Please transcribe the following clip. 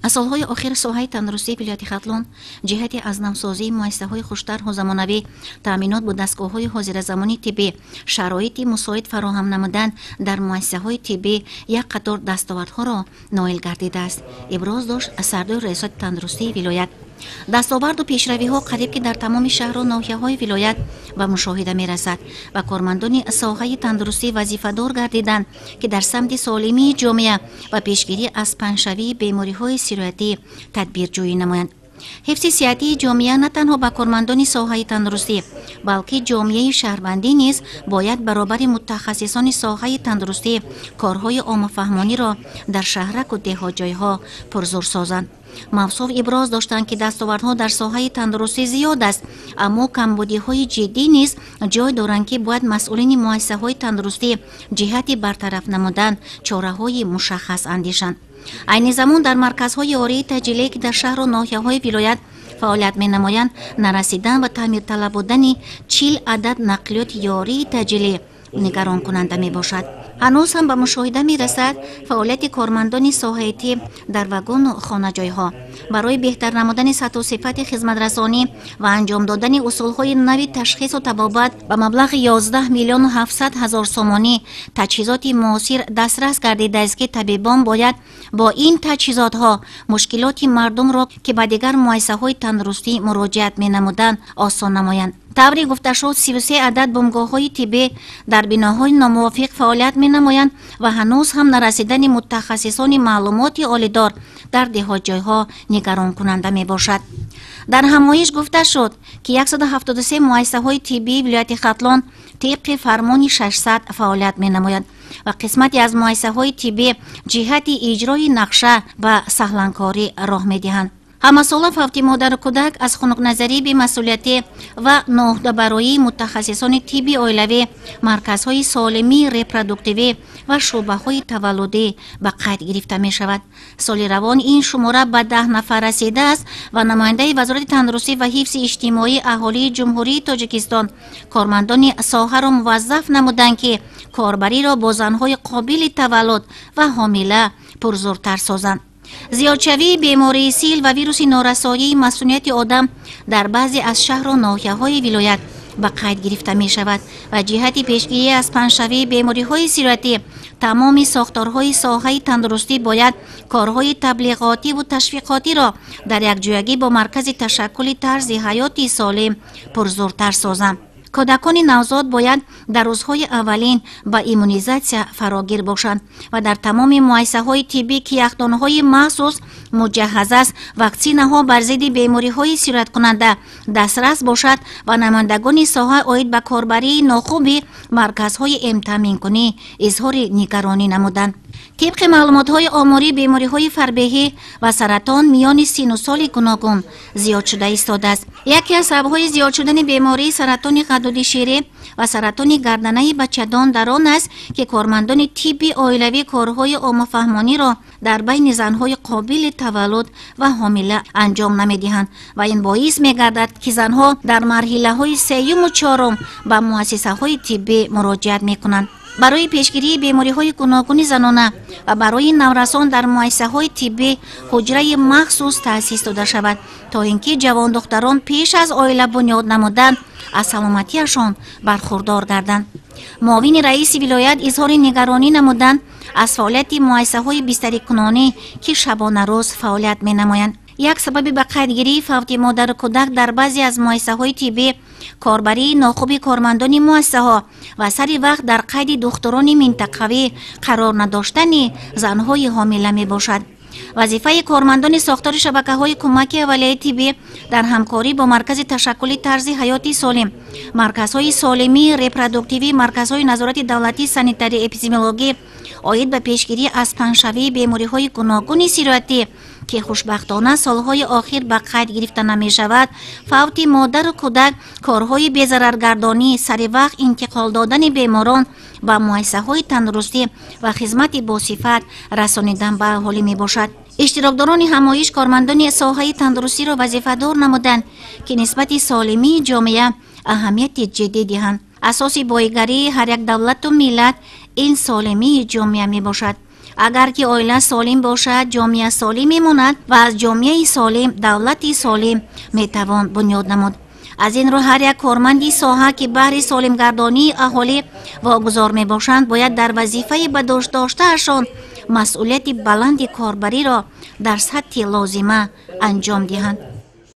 Аз солҳои охир соҳаи тандурустии вилояти Хатлон ҷиҳати аз навсозии муассисаҳои хуштарҳу замонавӣ, таъминот бо дастгоҳҳои ҳозиразамони тиббӣ, шароити мусоид фароҳам намудан дар муассисаҳои тиббӣ як қатор дастовардҳоро ноил гардидааст, иброз дошт сардори раёсати тандурустии вилоят. Дастоварду пешравиҳо қариб ки дар тамоми шаҳру ноҳияҳои вилоят ба мушоҳида мерасад ва кормандони соҳаи тандурустӣ вазифадор гардиданд, ки дар самти солимии ҷомеа ва пешгирӣ аз паҳншавии бемориҳои сироятӣ тадбирҷӯӣ намоянд. Ҳифзи сиҳатии ҷомеа на танҳо ба кормандони соҳаи тандурустӣ, балки ҷомеаи шаҳрвандӣ низ бояд баробари мутахассисони соҳаи тандурустӣ корҳои оммафаҳмониро дар шаҳраку деҳотҷойҳо пурзур созанд. Мавсуф иброз доштанд, ки дастовардҳо дар соҳаи тандурустӣ зиёд аст, аммо камбудиҳои ҷиддӣ низ ҷой доранд, ки бояд масъулини муассисаҳои тандурустӣ ҷиҳати бартараф намудан чораҳои мушаххас андешанд. Айни замон дар марказҳои ёрии таъҷилӣ, ки дар шаҳру ноҳияҳои вилоят фаъолият менамоянд, нарасидан ва таъмирталаб будани 40 адад нақлиёти ёрии таъҷилӣ нигаронкунанда мебошад. Ҳанӯз ҳам ба мушоҳида мерасад фаъолияти кормандони соҳаи тиб дар вагону хонаҷойҳо. Барои беҳтар намудани сатҳу сифати хизматрасонӣ ва анҷом додани усулҳои нави ташхису табобат ба маблағи 11 миллиону 700 ҳазор сомонӣ таҷҳизоти муосир дастрас гардидааст, ки табибон бояд бо ин таҷҳизотҳо мушкилоти мардумро, ки ба дигар муассисаҳои тандурустӣ муроҷиат менамуданд, осон намоянд. Тавре гуфта шуд, 33 адад бунгоҳҳои тиббӣ дар биноҳои номувофиқ фаъолият менамоянд ва ҳанӯз ҳам нарасидани мутахассисони маълумоти олидор дар деҳотҷойҳо нигаронкунанда мебошад. Дар ҳамоиш гуфта шуд, ки 173 муассисаҳои тиббии вилояти Хатлон тибқи фармони 600 фаъолият менамоянд ва қисмате аз муассисаҳои тиббӣ ҷиҳати иҷрои нақша ба саҳланкорӣ роҳ медиҳанд. Ҳамасола фавти модару кӯдак аз хунукназарии бемасъулиятӣ ва ноуҳдабароии мутахассисони тибби оилавӣ, марказҳои солимии репродуктивӣ ва шӯъбаҳои таваллудӣ ба қайд гирифта мешавад. Соли равон ин шумора ба 10 нафар расидааст ва намояндаи Вазорати тандурустӣ ва ҳифзи иҷтимоии аҳолии Ҷумҳурии Тоҷикистон кормандони соҳаро муваззаф намуданд, ки корбариро бо занҳои қобили таваллуд ва ҳомила пурзуртар созанд. Зиёдшавии бемории сил ва вируси норасоии масунияти одам дар баъзе аз шаҳру ноҳияҳои вилоят ба қайд гирифта мешавад ва ҷиҳати пешгирӣ аз паҳншавии бемориҳои сироятӣ тамоми сохторҳои соҳаи тандурустӣ бояд корҳои таблиғотиву ташвиқотиро дар якҷоягӣ бо маркази ташаккули тарзи ҳаёти солим пурзуртар созанд. Кӯдакони навзод бояд дар рӯзҳои аввалин ба иммунизатсия фарогир бошанд ва дар тамоми муассисаҳои тиббӣ, ки яхдонҳои махсус муҷаҳҳаз аст, ваксинаҳо бар зидди бемориҳои сирояткунанда дастрас бошад ва намояндагони соҳа оид ба корбарии нохуби марказҳои эмтаъминкунӣ изҳори нигаронӣ намуданд. Тибқи маълумотҳои оморӣ, бемориҳои фарбеҳӣ ва саратон миёни сину соли гуногун зиёд шуда истодааст. Яке аз сабабҳои зиёд шудани бемории саратони ғадуди ширӣ ва саратони гарданаи бачадон дар он аст, ки кормандони тибби оилавӣ корҳои оммафаҳмониро дар байни занҳои қобили таваллуд ва ҳомила анҷом намедиҳанд ва ин боис мегардад, ки занҳо дар марҳилаҳои сеюму чорум ба муассисаҳои тиббӣ муроҷиат мекунанд. Барои пешгирии бемориҳои гуногуни занона ва барои наврасон дар муассисаҳои тиббӣ ҳуҷраи махсус таъсис дода шавад, то ин ки ҷавондухтарон пеш аз оила бунёд намудан аз саломатиашон бархурдор гарданд. Муовини раиси вилоят изҳори нигаронӣ намуданд аз фаъолияти муассисаҳои бистарикунонӣ, ки шабонарӯз фаъолият менамоянд. Як сабаби ба қайдгирии фавти модару кӯдак дар баъзе аз муассисаҳои тиббӣ корбарии нохуби кормандони муассисаҳо ва сари вақт дар қайди духтурони минтақавӣ қарор надоштани занҳои ҳомила мебошад. Вазифаи кормандони сохтори шабакаҳои кӯмаки аввалияи тиббӣ дар ҳамкорӣ бо маркази ташаккули тарзи ҳаёти солим, марказҳои солимии репродуктивӣ, марказҳои назорати давлатии санитарии эпидемиологӣ оид ба пешгирӣ аз паҳншавии бемориҳои гуногуни сироятӣ, ки хушбахтона солҳои охир ба қайд гирифта намешавад, фавти модару кӯдак, корҳои безараргардонӣ, сари вақт интиқол додани беморон ба муассисаҳои тандурустӣ ва хизмати босифат расонидан ба аҳолӣ мебошад. Иштирокдорони ҳамоиш кормандони соҳаи тандурустиро вазифадор намуданд, ки нисбати солимии ҷомеа аҳамияти ҷиддӣ диҳанд. Асоси боигарии ҳар як давлату миллат ин солимии ҷомеа мебошад. Агар ки оила солим бошад, ҷомеа солим мемонад ва аз ҷомеаи солим давлати солим метавон бунёд намуд. Аз ин рӯ ҳар як корманди соҳа, ки баҳри солимгардонии аҳолӣ вогузор мебошанд, бояд дар вазифаи ба дӯш доштаашон масъулияти баланди корбариро дар сатҳи лозима анҷом диҳанд.